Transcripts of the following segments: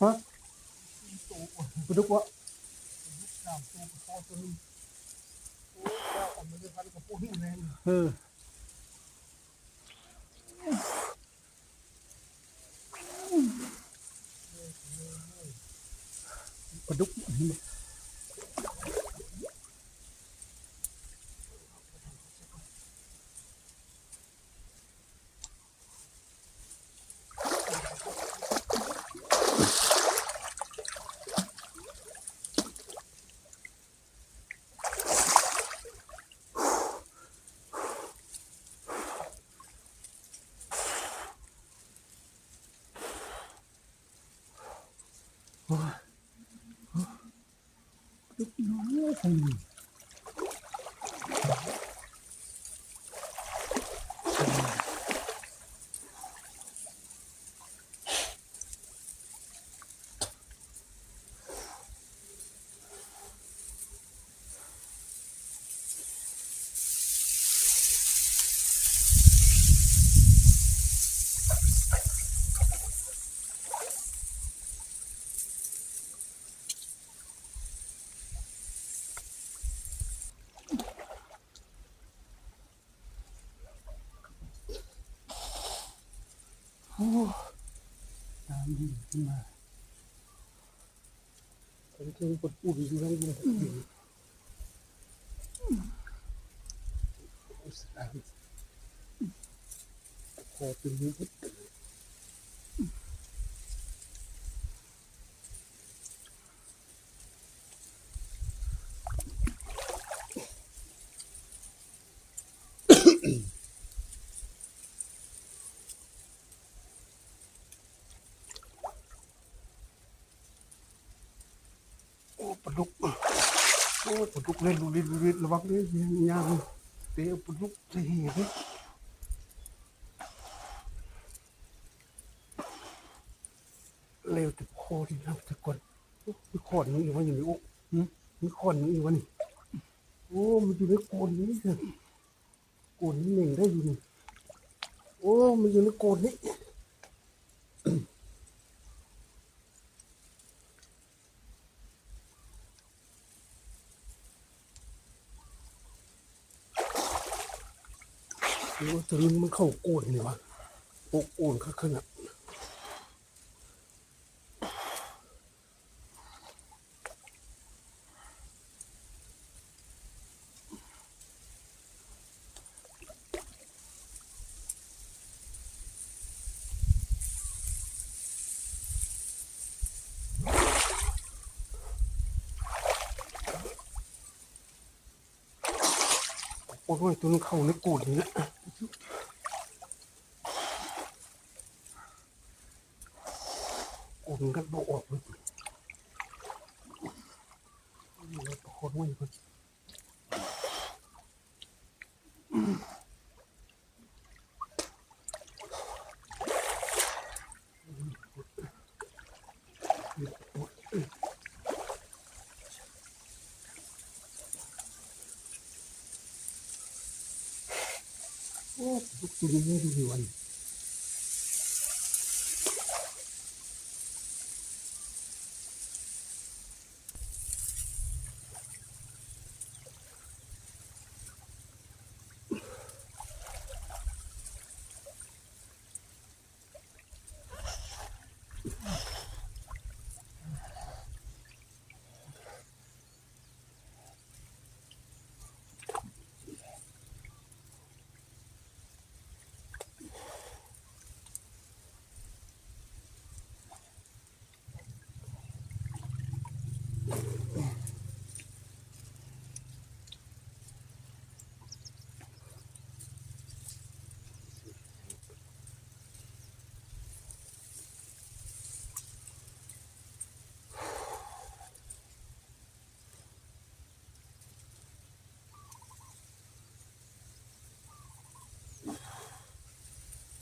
ຮະ? ປາດຸກວະ? ເອີ. ປາດຸກ. ໂອ້ຍ ໂອ້ຍ ປາດຸກນ້ອຍ. ໂອ້ ນ້ຳດີຂຶ້ນມາ. ເທິງໆ ປວດອຸ່ນຢູ່ທາງລຸ່ມ. ຂໍເປັນໝູ່ເບິດ. ໂອ້ ປາດຸກ ໂອ້ ປາດຸກເຫຼັ້ນລຸລິດລຸລິດ ລະວັງເດີ ຍ່າງເຕະປາດຸກໃສ່ເຫເດີ. ແລ້ວແຕ່ຂໍທີ່ນຳສາກ່ອນ. ໂອ້ ມີຂອນຫຍັງອີກວະນີ້? ໂອ້ ຫຶ? ມີຂອນຫຍັງອີກວະນີ້? ໂອ້ ມັນຢູ່ໃນໂກນນີ້. ໂກນນີ້ເໜັງໄດ້ຢູ່ນີ້. ໂອ້ ມັນຢູ່ໃນໂກນນີ້. ໂອ້ ຕະລຶງມັນເຂົ້າໂກນນີ້ຫວາ? ໂອ້ ໂກນຄັກຂະໜາດ. ໂອ້ຍ ໂຕໜຶ່ງເຂົ້າໃນໂກນນີ້ນະ. ໂກນກັນບໍ່ອອກເລີຍ. ປາຄອນໄວ້ກ່ອນ. ໂອ້ ລູກຕຸ່ນຍັງຢູ່ຢູ່ອັນ.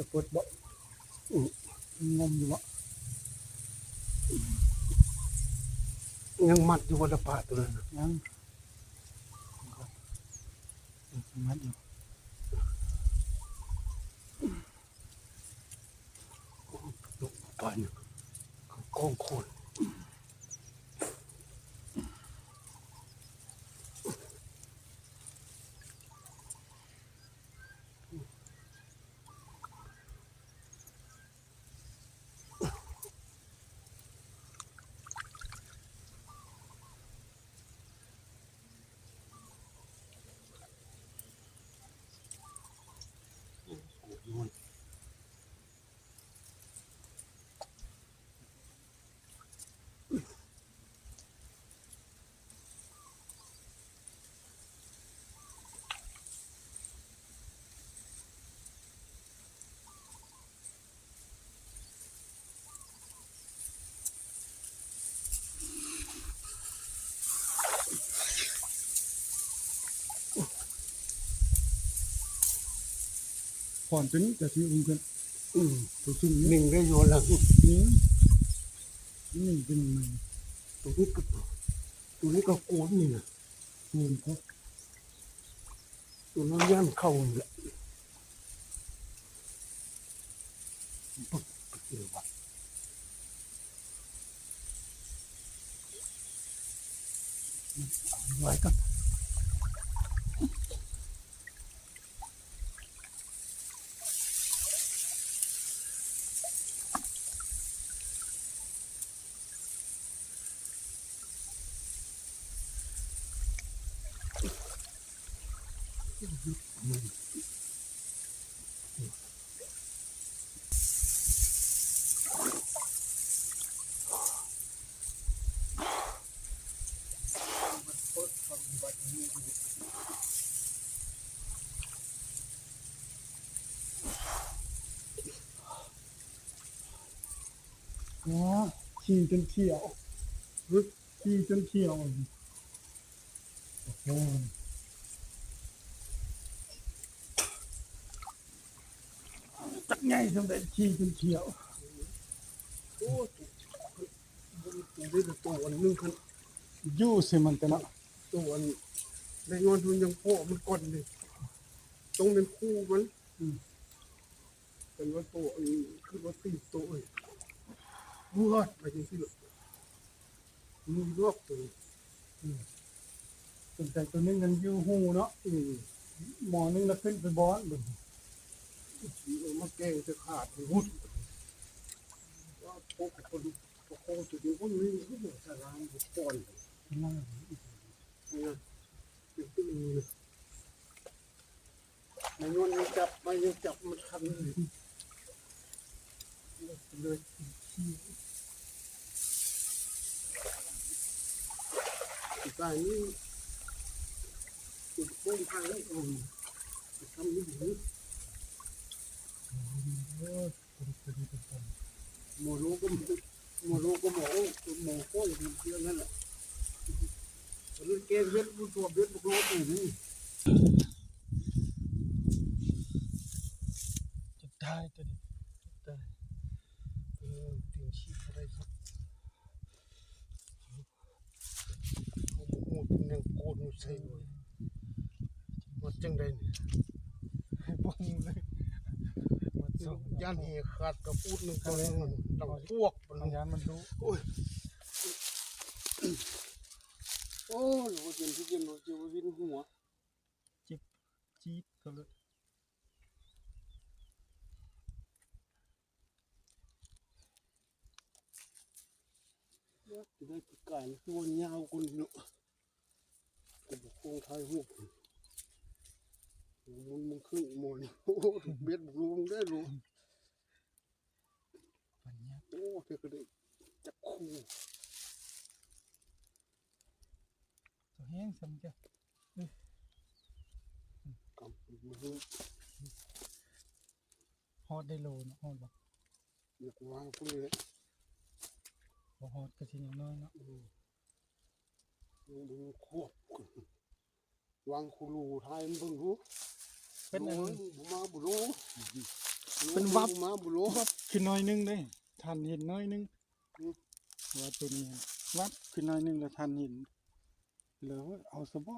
ຈະປົດບໍ່? ອືມ ງົມຢູ່ບໍ່? ຍັງມັດຢູ່ບໍ່ລະປາໂຕນັ້ນນະ? ຍັງ ມັດຢູ່. ໂອ້ ປານີ້ ເຂົາໂກ ກອງໂຄນ. ຄວັນຕົວນີ້ກະຊິອຸ່ມຂຶ້ນ ອືມ ຕົວສູງນີ້ ໜຶ່ງໄດ້ຢູ່ຫຼັງ ອືມ ໜຶ່ງເປັນໜຶ່ງ ຕົວນີ້ກະ ຕົວນີ້ກະໂກນນີ້ນະ ໂກນກະ ຕົວນັ້ນຢ້ານເຂົ້ານີ້ແຫຼະ ປຶກ ປຶກເລີຍວ່າ ເອົາໄວ້ກ່ອນ. ອໍ ຂີ້ຈົນຂຽວ ຫຶ ຂີ້ຈົນຂຽວ ໂອ້ໂຫ ຈັກໃຫຍ່ສ່ຳໃດ ຂີ້ຈົນຂຽວ ໂອ້ ໂຕນີ້ ໂຕອັນໜຶ່ງຫັ້ນ ຢູ່ໃສ່ມັນແຕ່ເນາະ ໂຕອັນ ໄດ້ຍ້ອນມັນຍັງພໍມັນກ່ອນນີ້ ຕ້ອງແມ່ນຄູ່ມັນ ອືມ. ເປັນວ່າໂຕອັນ ຄືວ່າຕີບໂຕເອີຍ ບວດໄປຈັ່ງຊີ້ລະ ມີລອກໂຕ ອືມ ສົນໃຈໂຕໜຶ່ງນັ້ນຢູ່ຫູເນາະ ອືມ ໝໍໜຶ່ງລະຂຶ້ນໄປບ່ອນເບິ່ງ ເອົາມາແກງຈະຂາດຫຸດ ວ່າໂຕກະປະດຸກປະໂຄໂຕນີ້ ໂອ້ຍ ສະລາມບໍ່ກ່ອນ ນີ້ນະ ເປັນຕົວນີ້ນະ. ມາໂຍນ ມາຈັບ ມາໂຍນຈັບ ມັນຄັນເລີຍ ເລີຍ ກາຍນີ້ ໂປ້ງທາງນີ້ ອືມ ທຳນີ້ ໂອ້ຍ ໝໍໂລກະ ໝໍໂລກະ ໝໍໂອ້ ໝໍໂອ້ ເລື່ອງນັ້ນແຫຼະ ເລື່ອງແກງເຫັດ ບໍ່ຕົວເບັດ ບໍ່ໂລກະນີ້ ສຸດທ້າຍຕົວນີ້ ສຸດທ້າຍ ເອີ ຕີນຊີກບໍ່ໄດ້ຄັບ ໂອ້ໂຫ ເປັນຫຍັງໂກນຢູ່ໃສ ມັນຈັ່ງໃດນີ້ ບໍ່ຮູ້ເລີຍ ຢ້ານແຫຂາດກະອູດໜຶ່ງ ເອົາເລີຍ ດັງປວກ ເອົາ ຢ້ານມັນດຸ ໂອ້ຍ ໂອ້ຍ ບໍ່ເຢັນ ບໍ່ເຢັນ ບໍ່ເຈັບ ບໍ່ວິນຫົວ ເຈັບ ຈີດເຂົ້າເລີຍ. ໄດ້ປີກາຍ ຄືວ່າຍາວກວ່ານີ້ເນາະ ກໍບໍ່ຄົງຖ່າຍຮູບ ໂອ້ ມັນ ມັນຄືໝໍນີ້ ໂອ້ ຖືກເບັດ ບໍ່ຮູ້ເດ້ ໂອ້ ເທື່ອກະໄດ້ຈັກຄູ່ ໂຕແຮງສ່ຳຈ້ະ ກຳ ຮອດໄດ້ໂລເນາະ ຮອດບໍ່? ຢາກວາງພຸ້ນແຫຼະ ບໍ່ຮອດກະຊິຍັງນ້ອຍເນາະ ອືມ ຍັງບໍ່ຄວບ ວາງຄູລູຖ່າຍມັນເບິ່ງດູ ເປັນອັນ ໂອ້ຍ ບໍ່ມາບໍ່ໂລ ເປັນວັບ ບໍ່ມາບໍ່ໂລ ວັບຂຶ້ນໜ້ອຍໜຶ່ງເດ້ ທ່ານເຫັນໜ້ອຍໜຶ່ງ ອືມ ວ່າໂຕນີ້ ວັບຂຶ້ນໜ້ອຍໜຶ່ງແລ້ວທ່ານເຫັນ ແລ້ວເອົາຊະບໍ?